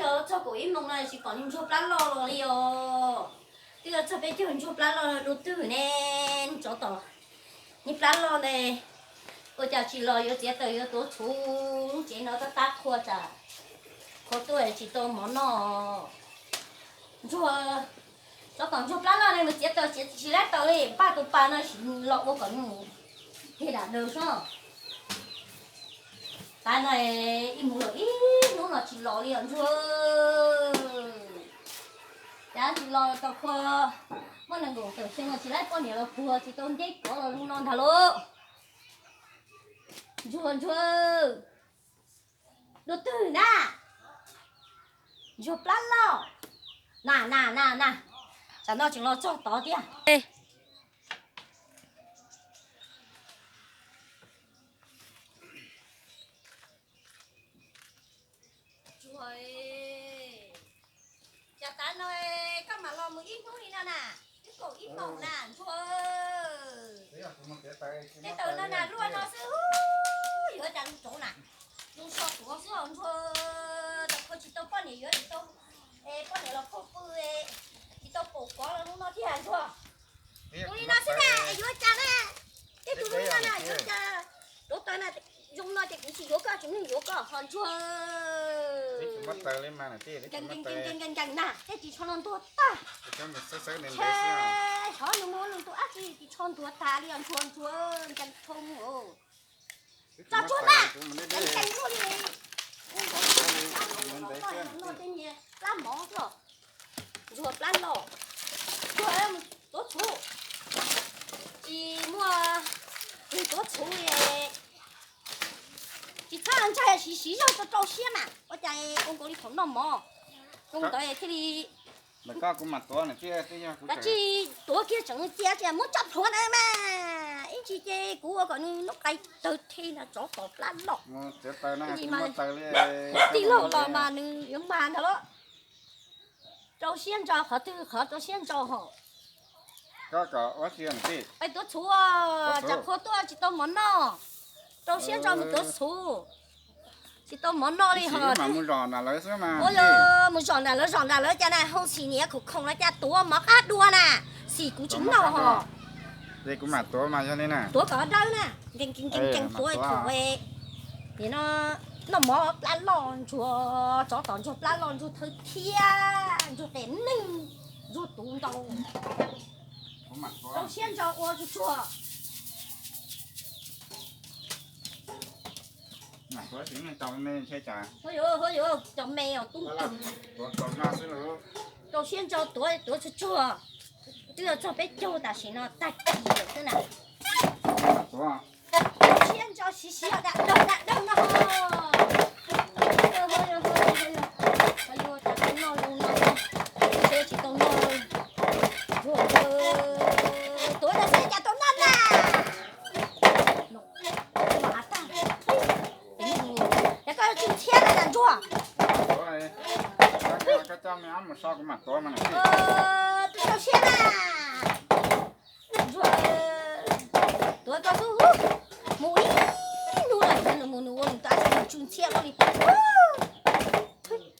Txog kaum ib moos no tsis pom niag ntsuag plab loj los li os. Twb yuav txog peb caug ntsuag plab loj dua twg ne, tsov tom niag plab loj ne. Ua cas tsis los yuav txiav taws yuav tuav txhuv, lub tsev no tab tab qhua tsam qhua tuaj tsis tau mov noj. Ntsuag, tsov tom ntsuag plab loj ne, mus txiav taws txiav tsis laib taws li, npaj tus pas no sim los ua kom nws mus tig dam daws soj. Pas no ib mus lawm ib hnub no tsis los li os ntsuag. Cas tsis los tau qhua, muaj nees nkaum tawm xyoo tsis laib poj niam los puag tsis tau nteb kov los zoo no ntag lauj. Ntsuag ntsuag, dua twg na? Ntsuag plab loj. Na na na na, tsam no tseem los txog tod tiag. Ntsuag, cas tav no koj mam los mus ib hnub li no na, twb kaum ib moos na ntsuag. Tej taws no na luaj no xwb, yuav cas zoo rauv na, zoo so tuav xwb os ntsuag. Tau kho tsis tau poj niam yuav tsis tau, poj niam los phauj pw, tsis tau paum kov los zoo no thiab ntsuag. Tus li no xwb na, yuav cas na, tej tus zoo li no na yuav cas, rauv taws na, zoo no ces kuv tsis yuav koj, tsis muaj yuav koj ho ntsuag. Nkees nkees na, tej ris tsho no ntuag tag. Xyov nws muaj lwm tus dab tsi ris tsho ntuag tag li os ntsuag ntsuag, nkees thoob os. Tso tsuag na, nkees nkees luaj li. Noj tej niag plab mov xwb, ntsuag plab loj, ntsuag mus tuav txhuv, tsis muaj neeg tuav txhuv li. Tsis txhob ntshai, siv siv zog rau rau siab mas ua cas ua nkaus li thaum noj mov zoo ntawd thiaj li. Koj kuv mam tuav, koj tsis tuav kiag tseem cia tsis muab tso plhuav ntawd mas, ib ntsis ces kuv ua kom nws lub qais tawg thi no tsov tom plab loj. Tij laug los mas nws yuav mag ntag lauj. Rau siab ntso, qhov twg qhov rau siab ntso hos. Pais tuav txhuv, tsam qhua tuaj tsis tau mov noj. Rau siab ntso mus tuav txhuv, tsis tau mov noj li hos. Ua yog mus zom nram lawv, zom nram lawv cas na, hoo xim niam khoom khoom no cas tuav mov qab dua na, xim kuv tsis noj hos. Tuav kom dawb na, nkees nkees nkees tuav thaum no noj mov plab loj ntsuag, tsov tom ntsuag plab loj ntsuag thawj thiab ntsuag tes neeg ntsuag tuv ntau. Rau siab ntso ua tsuag tsuag. Cov me os tub tug. Rau siab ntso tuav, tuav tsuag tsuag. Twb yuav txog peb caug tam sim no tag kis lawm xwb na. Rau siab ntso siv siv da dawg da dawg no. Yuav cas tau noj zoo no, tsis tau noj. Tuav no xwb cas tau noj na. Ces koj tsw ntxhiab na ntsuag. Twb rau siab na. Ntsuag, tuav koj xwb, mus ib hnub lawm nws mus nws ua nws tab sis nws tsw ntxhiab luaj li.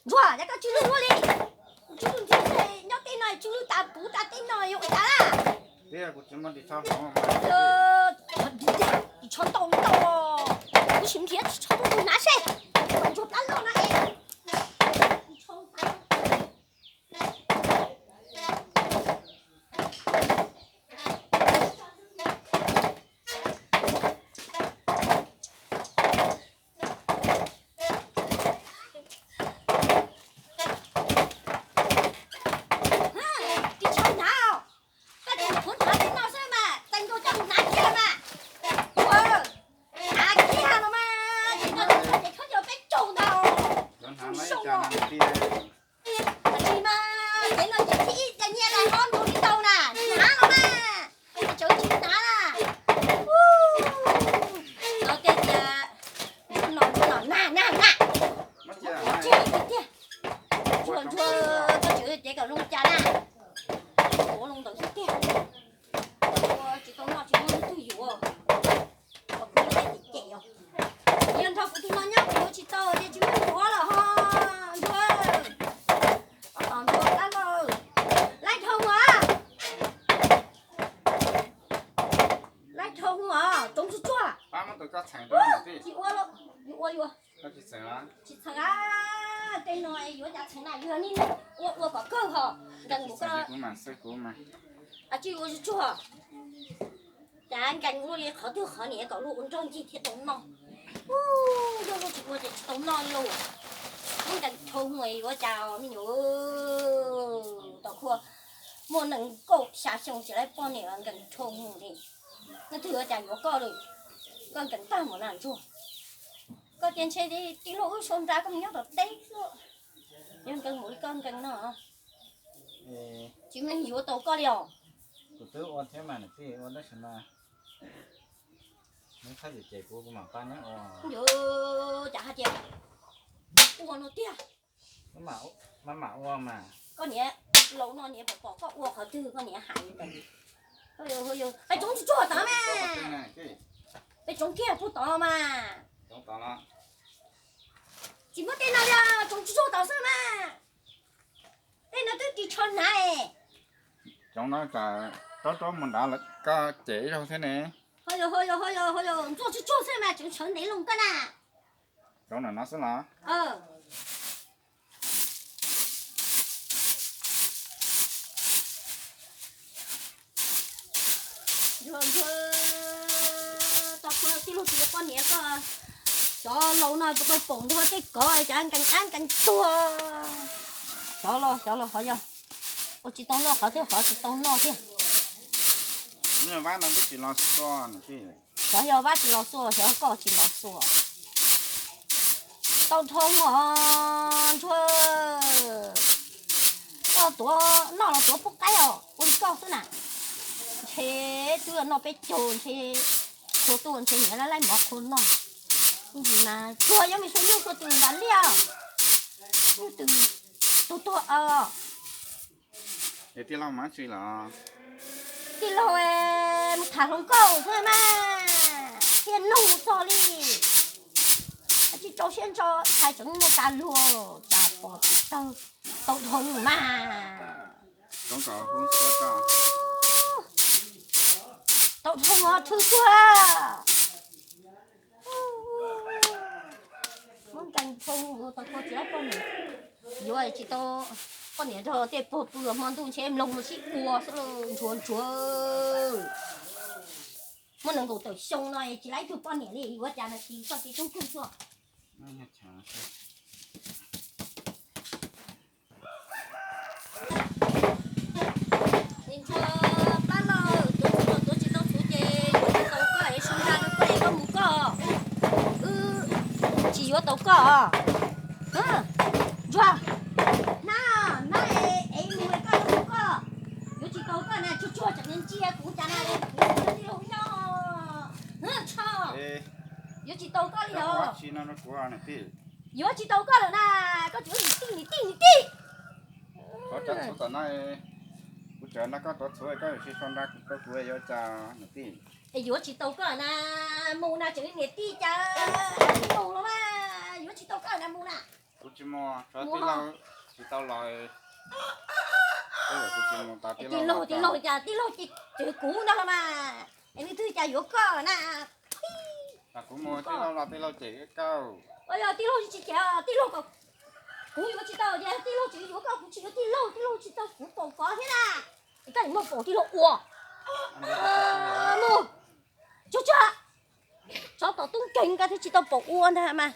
Ntsuag, cas koj tsw lwj luaj li. Tsw lwj ntxhiab nyob tej no tsw lwj tas puv tas tej no yuav ua cas na. Ris tsho ntau ntau, kuv sim nrhiav ris tsho tuaj tus hnav seb. Ntsuag plab loj no es. Ris tsho hnav, koj tseem tshuav hnav tej no xwb mas, txeev nkaus coj mus hnav kiag mas. Hnav kiag los mas, ces no ces khaub ncaws peb caug ntag. Zoo. Tsis mas, ces no ces thib ib ces nyiaj dais ob ntu li ntau na, hnav los mas. Tsawv tsis hnav na. Los tias, no no na na na. Tseg tiag tiag. Ntsuag ntsuag, koj tseem cev kom zoo cas na. Tuav zoo ntawd xwb tiag. Tsis tau noj tsis muaj leej twg yuav. Kom kuv cem cem os. Yog nrog kuv tus no nyob kuv yuav tsis tau ces tsis muaj tus yuav lawm ho. Ntsuag. Tej no yuav cas txheev na, yog nej ua ua kom kawg ho. Nkees mus koj, a, tsis ua tsuag tsuag. Cas nkees ua li qhov twg qhov niam kom luag ua nrog ncig thiaj tau noj. Yog luag tsis ua ces tsis tau noj li lauj. Muab nkees dhau mus yuav cas me nyuam. Tom qhua muaj nees nkaum xya xyoo tsis laib poj niam nkees dhau mus li. Leej twg yuav cas yuav koj li. Koj nkees tag mus na ntsuag. Koj tias ntshe tij laug wb sau nra koj mus nyob tom teb xwb. Yog nkees mus li koj nkees no, tsis muaj neeg yuav tau koj li os. Kuv twb ua thiab mas niam tij, ua tab sis mas neb txhob cem kuv, kuv mam pab neb ua. Yog cas hais tias ua no tiag. Maj mam ua mas. Koj niam laus no niam pom pom koj ua qhov twg koj niam hais li ntawd. Peb tsoov tsuag tsuag tod mas. Peb tsoov kiag puag tod mas. Tsis muab tej no li, tsoov tsuag tsuag tod xwb mas. Tej no twb ris tsho hnav. Tsoov no tsam rov rov mus nrad lawm koj cem ib zaug thiab ne. Ho yog, ho yog, ho yog, ho yog, ntxuaj tsuag tsuag xwb mas tseem sawv ntev loo koj na. Tsoov ntawm no xwb los? Yog, yog, tau tij laug tsis yuav poj niam koj, cov laus no puas tau pom ntsuag tej kov cas nkees dab nkees tuag. Xyov los, xyov los, qhov yog ua tsis tau noj, qhov twg qhov tsis tau noj thiab. Vab no twb tsis los xua. Xyov yog vab tsis los xua, xyov koj tsis los xua. Tau dhau os ntsuag, koj tuav noj los tuav pub qaib os, ua li koj xwb na. Ntshe twb noj peb caug ntshe, txhua tuaj ntshe niam laib laib mov qhua noj. Ntsis mas tsuag yuav me xua nyuj txhua tus ntas liaj, nyuj twm tuag tuag os. Es tij laug mas tsis los? Tij laug mus tham hluas nkauj xwb mas, thiaj nug txog li. Tsis rau siab ntso, txhais tseem muaj tas luag, cas pom tsis tawg, tau dhau mas. Tau dhau os, thwj tuag. Muab nkees dhau, tau koj tsis laib poj niam, yuav tsis tau poj niam nrog tej pog pw hmo ntuj ntshe mloog mus sib ua xwb ntsuag ntsuag. Muaj nees nkaum tawm xyoo no tsis laib tug poj niam li, yuav cas mas tsis txoj kev coob kawg tuaj. Plab loj, tuav txhuv los tuav tsis tau txhuv ces yuav tsis tau koj es sau nra rau koj es koj mus koj. Wb tsis yuav tau koj. Ntsuag, nab, nab es mus koj mus koj. Yuav tsis tau koj na, tsuag tsuag tseem ntsia kuv cas na, kuv tsis yog tij laug nyob. Tsho, yuav tsis tau koj li os. Yuav tsis tau koj lawm na, koj tsis niam tij niam tij niam tij. Kuv tseem nrog koj tuav txhuv, koj yuav tsis sau nra rau kuv yuav cas niam tij. Es yuav tsis tau koj na, mus na tseem niam tij cas, mus los mas yuav tsis tau koj na, mus na. Kuv tsis mus, tij laug tsis tau los. Tij laug, tij laug cas tij laug ces tseem kuv ntag los mas, es leej twg cas yuav koj na. Kuv mus tij laug los tij laug cem koj. Yog tij laug tsis cem, tij laug kom kuv yuav tsis tau, yog tij laug tseem yuav koj kuv tsis yuav tij laug, tij laug tsis tau kuv pom kov thiab na. Es koj muaj pom tij laug ua. Mus, tsuag tsuag, tsov tom tub nkeeg koj thiaj tsis tau pom ua ntag mas.